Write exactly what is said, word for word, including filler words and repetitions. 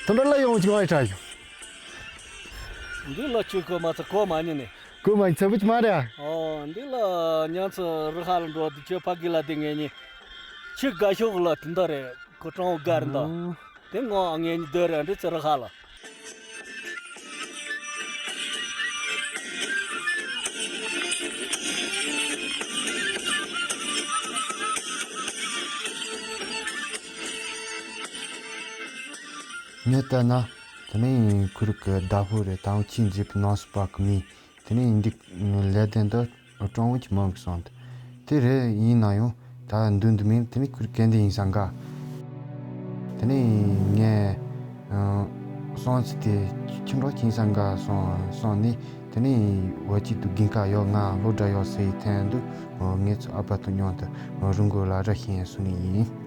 དོན་དག་ལ་ཡོང་ཅིག་ཨེ་ཁྲ་ཡོང་། འདི་ལ་ཆུ་གོ་མ་ཚ་གོ་མ་ཉན་ནི། གོ་མ་ཉན་ཚ་བུ་ཅི་མ་རེད། ཨོ་འདི་ལ་ཉང་ཚ་རི་ཧ་ལ་འགྲོ་དུ་ཆོས་ཕ་གི་ལ་དེ་ངེད་གཉིས་ཆུ་དགའ་ཤོག་ལ་དེ་འདྲ་རེད། ཁོ་གྲོང་སྒར་འདི་དེ་ངོ་ངེད་གཉིས་སྡོད་རེད། འདི་ཚེ་རི་ཧ་ལ། ངས་ལྟ་ན། དེ་ནས་ཁུར་གི་བདག་པོ་རེད། དང་ཁྱིམ་མཛེས་པའི་ནང་སུ་པ་གི་མི། དེ་ནས་འདི་ལས་དོན་དུ་སྤྲང་བོ་ཅིག་མང་གི་སོང་། དེ་རེད་ཡིན་ན་ཡང་ད་འདུག་འདུག་མིན། དེ་ནས་ཁུར་གན་དེ་ཡིན་ས་འགའ། དེ་ནས་ངས་སོང་ཚེ་དེ་ཁྱིམ་འགྲོ་ཁྱིམ་ས་འགའ་སོང་སོང་ནས། དེ་ནས་འོ་ཅིག་ཏུ་དགུན་ཁ་ཡོད། ང་སློབ་གྲྭ་ཡོད་ཟེར་ཐེངས་འདུག་ངེད་ཚོ་ཨ་ཕ་དང་མཉམ་དུ་རི་མགོ་ལ་ར་ཤེས་སོང་ནི་ཡིན།